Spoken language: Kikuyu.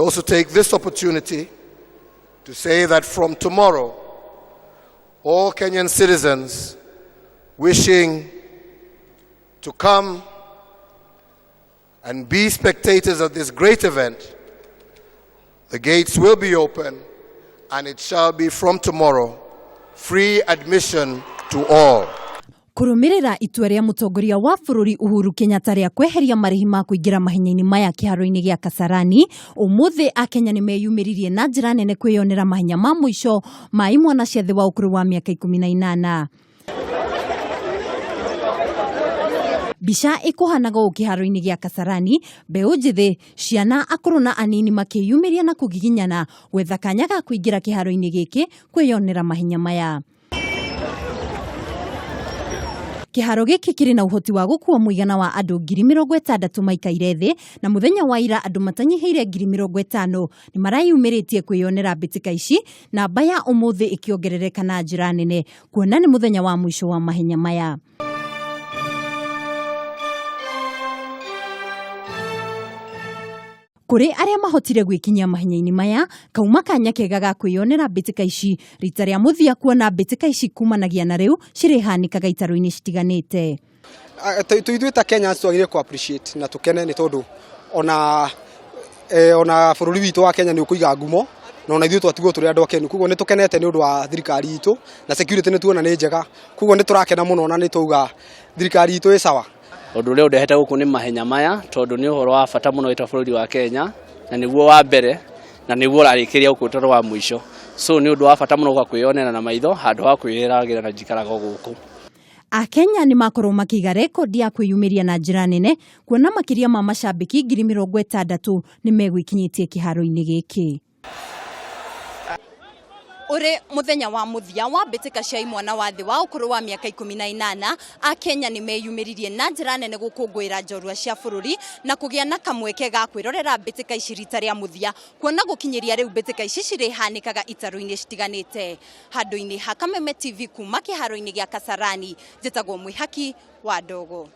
also take this opportunity to say that from tomorrow, all Kenyan citizens wishing to come and be spectators of this great event, the gates will be open and it shall be from tomorrow free admission to all. Kũrũmĩrĩra itua rĩa mũtongoria wa bũrũri Uhuru Kenyatta rĩa kweheria marĩhi ma kũingĩra mahenya-inĩ maya kĩharo-inĩ gĩa Kasarani, ũmũthĩ Akenya nĩ meyumĩririe na njĩra nene kwĩyonera mahenya ma mũico ma imwana cia thĩ wa ũkũrũ wa mĩaka 18. Mbica ĩkũhanaga ũũ kĩharo-inĩ gĩa Kasarani, mbeũ njĩthĩ, ciana, akũrũ na anini makĩyumĩria na kũgiginyana gwetha kanya ga kũingĩra kĩharo-inĩ gĩkĩ kwĩyonera mahenya maya. Kĩharo gĩkĩ kĩrĩ na ũhoti wa gũkua mũigana wa andũ 60,000 maikaire thĩ, na mũthenya wa ira andũ matanyihĩire 50,000 nĩ mareyumĩrĩtie kwĩyonera mbĩtĩka ici, namba ya ũmũthĩ ĩkĩongerereka na njĩra nene kuona nĩ mũthenya wa mũico wa mahenya maya. Kũrĩ arĩa mahotire gwĩkinyia mahenya-inĩ maya, kauma kanya kega ga kwĩyonera mbĩtĩka ici rita rĩa mũthia kuona mbĩtĩka ici kumanagia na rĩu cirĩhanĩkaga itarũ-inĩ citiganĩte. Ithuĩ ta Kenya twagĩrĩire kũ appreciate na tũkene nĩ tondũ ona bũrũri witũ wa Kenya nĩ ũkũiga ngumo na ona ithuĩ twatigwo tũrĩ andũ akenu, koguo nĩ tũkenete nĩ ũndũ wa thirikari itũ na security nĩ tuona nĩ njega, koguo nĩ tũrakena mũno na nĩ twauga thirikari itũ ĩ sawa. Ũndũ ũrĩa ũndehete gũkũ nĩ mahenya maya tondũ nĩ ũhoro wa bata mũno wĩta bũrũri wa Kenya na nĩguo wa mbere na nĩguo ũrarĩkĩria gũkũ tondũ wa mũico, so nĩ ũndũ wa bata mũno gũka kwĩyonera na maitho handũ ha kwĩragĩra na njikaraga gũkũ. Akenya nĩ makorwo makĩiga rekondi ya kwĩyumĩria na njĩra nene kuona makĩria ma macambĩki 60,000 nĩ megwĩkinyĩtie kĩharo-inĩ gĩkĩ. Ũrĩ mũthenya wa mũthia wa mbĩtĩka cia imwana wa thĩ wa ũkũrũ wa mĩaka 18, Akenya nĩ meyumĩririe na njĩra nene gũkũngũĩra njorua cia bũrũri na kũgĩa na kamweke ga kwĩrorera mbĩtĩka ici rita rĩa mũthia, kuona gũkinyĩria rĩu mbĩtĩka ici cirĩhanĩkaga itarũ-inĩ citiganĩte. Handũ-inĩ ha Kameme TV kuma kĩharo-inĩ gĩa Kasarani, njĩtagwo Mwĩhaki wa Ndogo.